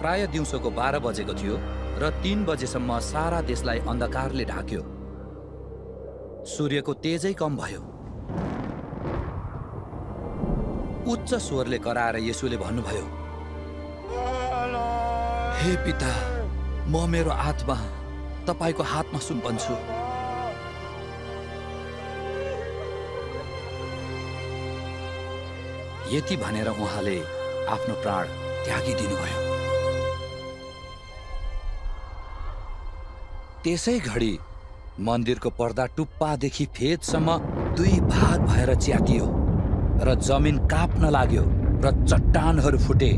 प्राय दिउँसोको 12 बजेको थियो र 3 बजेसम्म सारा देशलाई अन्धकारले ढाक्यो। सूर्यको तेजै कम भयो। उच्च स्वरले कराएर येशूले भन्नुभयो, हे पिता, म मेरो आत्मा तपाईको हातमा सुम्पन्छु। यति भनेर उहाँले आफ्नो प्राण त्यागिदिनुभयो। त्यसै घडी मन्दिरको पर्दा टुप्पादेखि फेदसम्म 2 भाग भएर च्यातियो र जमिन काप्न लाग्यो र चट्टानहरू फुटे,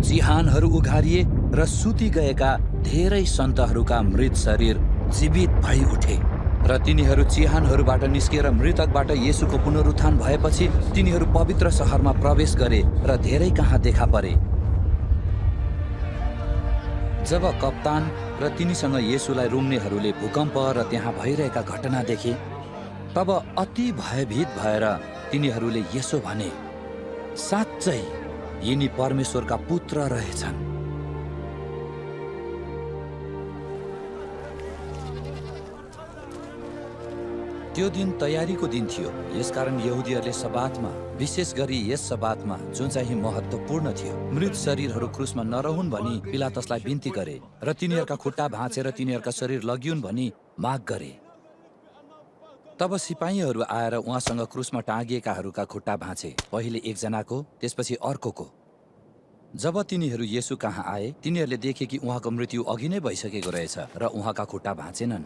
चिहानहरू उघारिए र सुति गएका धेरै सन्तहरूका मृत शरीर जीवित भई उठे र तिनीहरू चिहानहरूबाट निस्किएर मृतकबाट येशूको पुनरुत्थान भएपछि तिनीहरू पवित्र शहरमा प्रवेश गरे र धेरै कहाँ देखा परे। जब कप्तान र तिनीसँग येशूलाई रुङ्नेहरूले भूकम्प र त्यहाँ भइरहेका घटना देखे, तब अति भयभीत भएर तिनीहरूले यसो भने, साँच्चै यिनी परमेश्वरका पुत्र रहेछन्। त्यो दिन तयारीको दिन थियो, यसकारण यहुदीहरूले सबातमा, विशेष गरी यस सबातमा जुन चाहिँ महत्त्वपूर्ण थियो, मृत शरीरहरू क्रुसमा नरहुन् भनी पिलातसलाई बिन्ती गरे र तिनीहरूका खुट्टा भाँचेर तिनीहरूका शरीर लगिउन् भनी माग गरे। तब सिपाहीहरू आएर उहाँसँग क्रुसमा टाँगिएकाहरूका खुट्टा भाँचे, पहिले एकजनाको, त्यसपछि अर्कोको। जब तिनीहरू येशू कहाँ आए, तिनीहरूले देखे कि उहाँको मृत्यु अघि नै भइसकेको रहेछ र उहाँका खुट्टा भाँचेनन्।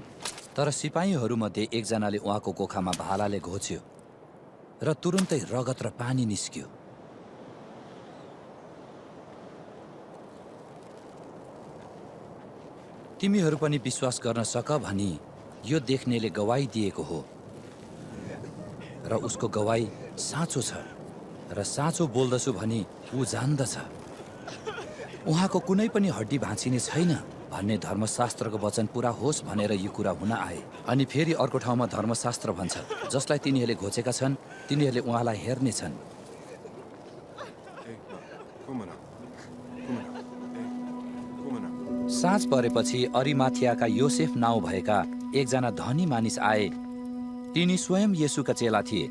तर सिपाहीहरूमध्ये एकजनाले उहाँको कोखामा भालाले घोच्यो र तुरुन्तै रगत र पानी निस्क्यो। तिमीहरू पनि विश्वास गर्न सक भनी यो देख्नेले गवाई दिएको हो र उसको गवाई साँचो छ र साँचो बोल्दछु भनी ऊ जान्दछ। उहाँको कुनै पनि हड्डी भाँचिने छैन भन्ने धर्मशास्त्रको वचन पूरा होस् भनेर यो कुरा हुन आए। अनि फेरि अर्को ठाउँमा धर्मशास्त्र भन्छ, जसलाई तिनीहरूले घोचेका छन् तिनीहरूले उहाँलाई हेर्नेछन्। साँझ परेपछि अरिमाथियाका योसेफ नाउँ भएका एकजना धनी मानिस आए। तिनी स्वयं येशूका चेला थिए।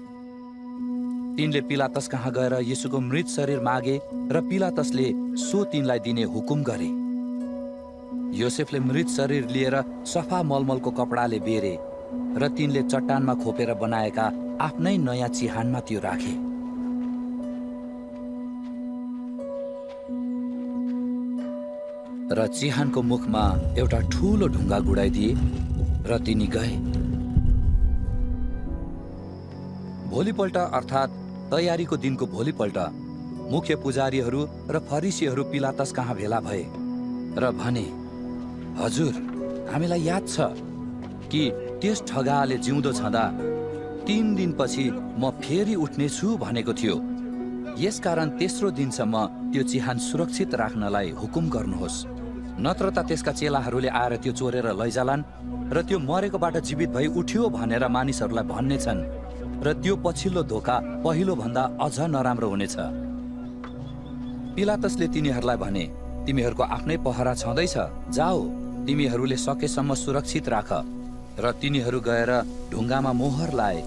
तिनले पिलातस कहाँ गएर येशूको मृत शरीर मागे र पिलातसले सो तिनलाई दिने हुकुम गरे। योसेफले मृत शरीर लिएर सफा मलमलको कपडाले बेरे र तिनले चट्टानमा खोपेर बनाएका आफ्नै नयाँ चिहानमा त्यो राखे। र चिहानको मुखमा एउटा ठूलो ढुङ्गा गुडाइदिए र तिनी गए। भोलिपल्ट अर्थात् तयारीको दिनको भोलिपल्ट मुख्य पुजारीहरू र फरिसीहरू पिलातस कहाँ भेला भए र भने, हजुर, हामीलाई याद छ कि त्यस ठगाले जिउँदो छँदा 3 दिनपछि म फेरि उठ्नेछु भनेको थियो। यसकारण तेस्रो दिनसम्म त्यो चिहान सुरक्षित राख्नलाई हुकुम गर्नुहोस्, नत्र त त्यसका चेलाहरूले आएर त्यो चोरेर लैजालान् र त्यो मरेकोबाट जीवित भई उठ्यो भनेर मानिसहरूलाई भन्नेछन् र त्यो पछिल्लो धोका पहिलो भन्दा अझ नराम्रो हुनेछ। पिलातसले तिनीहरूलाई भने, तिमीहरूको आफ्नै पहरा छँदैछ, जाओ, तिमीहरूले सकेसम्म सुरक्षित राख। र तिनीहरू गएर ढुङ्गामा मोहर लाए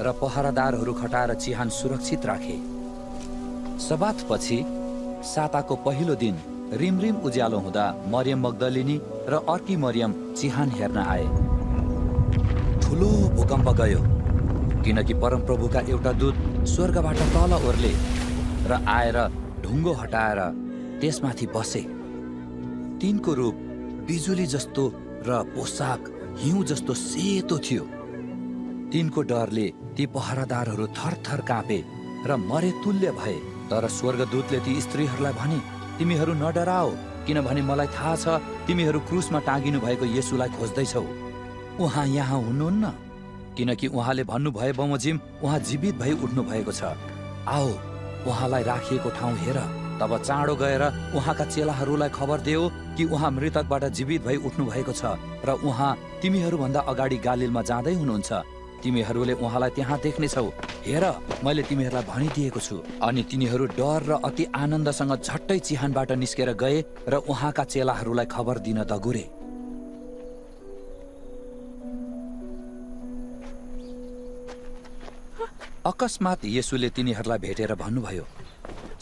र पहरादारहरू खटाएर चिहान सुरक्षित राखे। सबातपछि साताको पहिलो दिन रिमरिम उज्यालो हुँदा मरियम मग्दलिनी र अर्की मरियम चिहान हेर्न आए। ठुलो भूकम्प गयो, किनकि परमप्रभुका एउटा दूत स्वर्गबाट तल ओर्ले र आएर ढुङ्गो हटाएर त्यसमाथि बसे। तिनको रूप बिजुली जस्तो र पोसाक हिउँ जस्तो सेतो थियो। तिनको डरले ती पहरादारहरू थरथर काँपे र मरे तुल्य भए। तर स्वर्गदूतले ती स्त्रीहरूलाई भने, तिमीहरू नडराओ, किनभने मलाई थाहा छ तिमीहरू क्रुसमा टाँगिनु भएको येशूलाई खोज्दैछौ। उहाँ यहाँ हुनुहुन्न, किनकि उहाँले भन्नुभए बमोजिम उहाँ जीवित भई उठ्नु भएको छ। आओ, उहाँलाई राखिएको ठाउँ हेर। तब चाँडो गएर उहाँका चेलाहरूलाई खबर देऊ कि उहाँ मृतकबाट जीवित भई उठ्नु भएको छ र उहाँ तिमीहरूभन्दा अगाडि गालिलमा जाँदै हुनुहुन्छ। तिमीहरूले उहाँलाई त्यहाँ देख्नेछौ। हेर, मैले तिमीहरूलाई भनिदिएको छु। अनि तिनीहरू डर र अति आनन्दसँग झट्टै चिहानबाट निस्केर गए र उहाँका चेलाहरूलाई खबर दिन दगुरे। अकस्मात येशूले तिनीहरूलाई भेटेर भन्नुभयो,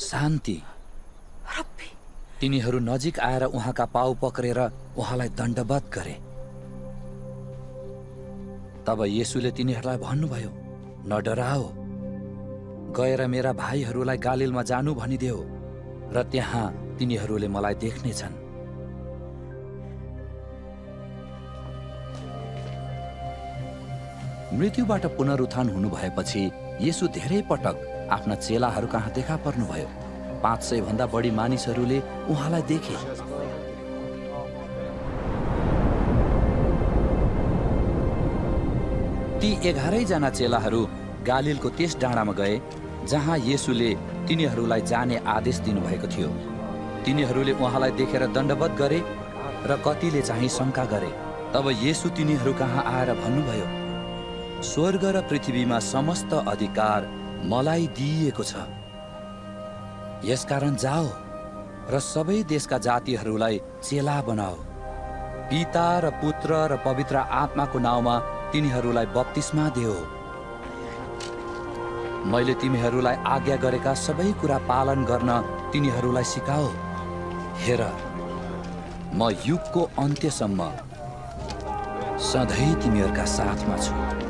शान्ति। तिनीहरू नजिक आएर उहाँका पाउ पक्रेर उहाँलाई दण्डवत गरे। तब येशूले तिनीहरूलाई भन्नुभयो, नडराओ, गएर मेरा भाइहरूलाई गालिलमा जानु भनिदेऊ र त्यहाँ तिनीहरूले मलाई देख्नेछन्। मृत्युबाट पुनरुत्थान हुनु भएपछि येशू धेरै पटक आफ्ना चेलाहरू कहाँ देखा पर्नुभयो। 500 भन्दा बढी मानिसहरूले उहाँलाई देखे। ती 11 जना चेलाहरू गालिलको त्यस डाँडामा गए जहाँ येशूले तिनीहरूलाई जाने आदेश दिनुभएको थियो। तिनीहरूले उहाँलाई देखेर दण्डवत गरे र कतिले चाहिँ शङ्का गरे। तब येशू तिनीहरू कहाँ आएर भन्नुभयो, स्वर्ग र पृथ्वीमा समस्त अधिकार मलाई दिइएको छ। यसकारण जाओ र सबै देशका जातिहरूलाई चेला बनाओ। पिता र पुत्र र पवित्र आत्माको नाउँमा तिनीहरूलाई बप्तिस्मा देऊ। मैले तिमीहरूलाई आज्ञा गरेका सबै कुरा पालन गर्न तिनीहरूलाई सिकाओ। हेर, म युगको अन्त्यसम्म सधैँ तिमीहरूका साथमा छु।